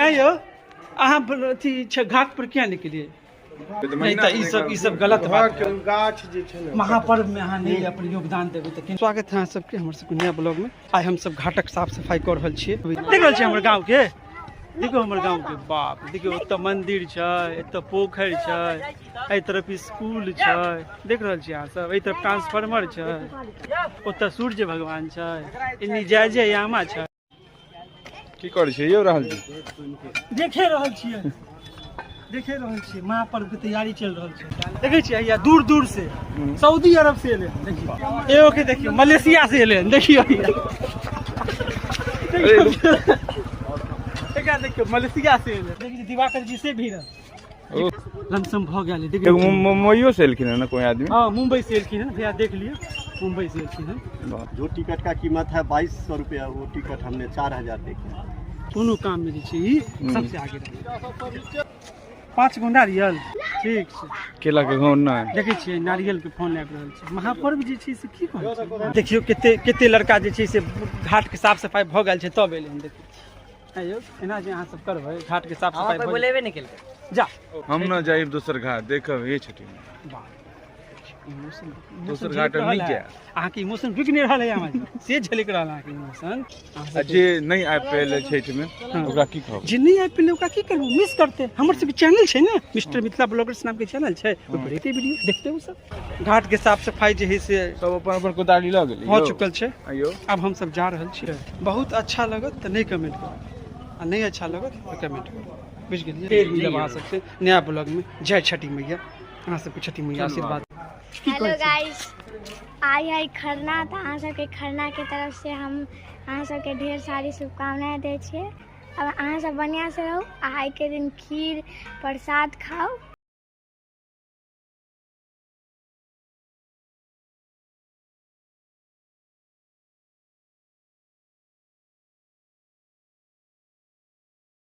आँय यौ, अहाँ अथी छै घाट पर किया नहि गेलियै? नहि तऽ ई सब गलत बात। गाछ जे छै ने, महापर्व में अहाँ नहि अपन योगदान देबै तऽ। स्वागत है अहाँ सबके हमर सबके नया ब्लॉग में। आइ हम सब घाटक साफ सफाई कऽ रहल छियै। देख रहल छियै हमर गाँव के, देखियौ हमर गाँव के, बाप देखियौ, ओतऽ मंदिर छै, एतऽ पोखरि छै, एहि तरफ स्कूल छै, देख रहल छियै अहाँ सब, एहि तरफ ट्रांसफार्मर छै, ओतऽ सूर्य भगवान छै, एनी जय जय यामा छै। की करै छियै यौ राहुल जी? देखे रहल छियै, देखे रहल छियै, महापर्व के तैयारी चलि रहल छै। देखै छियै हैया दूर दूर से, सऊदी अरब से एलै हन, देखियौ एगो के, देखियौ मलेशिया से एलै हन, देखियौ हैया, एकरा देखियौ मलेशिया से एलै, देखियौ दिवाकर जी से भी रहल। ओ। लमसम भऽ गेल है, देखियौ। एगो मुम्बइयो से एलखिन हन ने कोई आदमी? हाँ, मुंबई से एलखिन हन भैया, देख लियौ, मुंबई से एलखिन हन। जो टिकट का कीमत है 2200 रुपया, वो टिकट हमने 4000 देखे। कोनो काम में जे छै ई सबसे आगे रहै। 5 गो नारियल ठीक छै। केला के घौन नहि। देखै छियै नारियल के फोन आबि रहल छै। महापर्व जे छै से की कहै छै, देखियौ कते कते लड़का जे छै से घाट के साफ सफाई भऽ गेल छै तब एलै हन। देखियौ आँय यौ, एना जे अहाँ सब करबै घाट के साफ सफाई कोइ भऽ बोलेबे नहि केलकै। जा हम न जाइब दोसर घाट, देखब हे छठी में। वाह, इमोशन दोसर झलकि घाट हम रहल नहि है। जायब। अहाँके इमोशन रुकि नहि रहल है, अहाँ से झलकि रहल अहाँके इमोशन। आ जे नहि आबि पेले छठि में ओकरा की कहब? जे नहि आबि पेलै ओकरा की करबै, मिस करते। हमर सबके चैनल छै ने, मिस्टर मिथिला ब्लॉगर्स नामके चैनल छै, ओहि पर एते वीडियो देखते ओ सब। घाट के साफ सफाई जे है से सब अपन अपन कोदारी लऽ गेलै भऽ चुकल छै। आइयो आब हम सब जा रहल छी। बहुत अच्छा लगत तऽ नहि कमेंट करब, आ नहि अच्छा लगत तऽ कमेंट करब, बुझि गेलियै? फेर मिलब अहाँ सबसे नया ब्लॉग में। जय छठी मैया, अहाँ सबके छठी मैया आशीर्वाद। की हेलो कहै छी? गाइस, आइ है खरना, तऽ अहाँ सबके खरना के तरफ से हम अहाँ सबके ढेर सारी शुभकामनाएं दै छियै। अब अहाँ सब बढ़िया से रहू आ आइ के दिन खीर प्रसाद खाउ।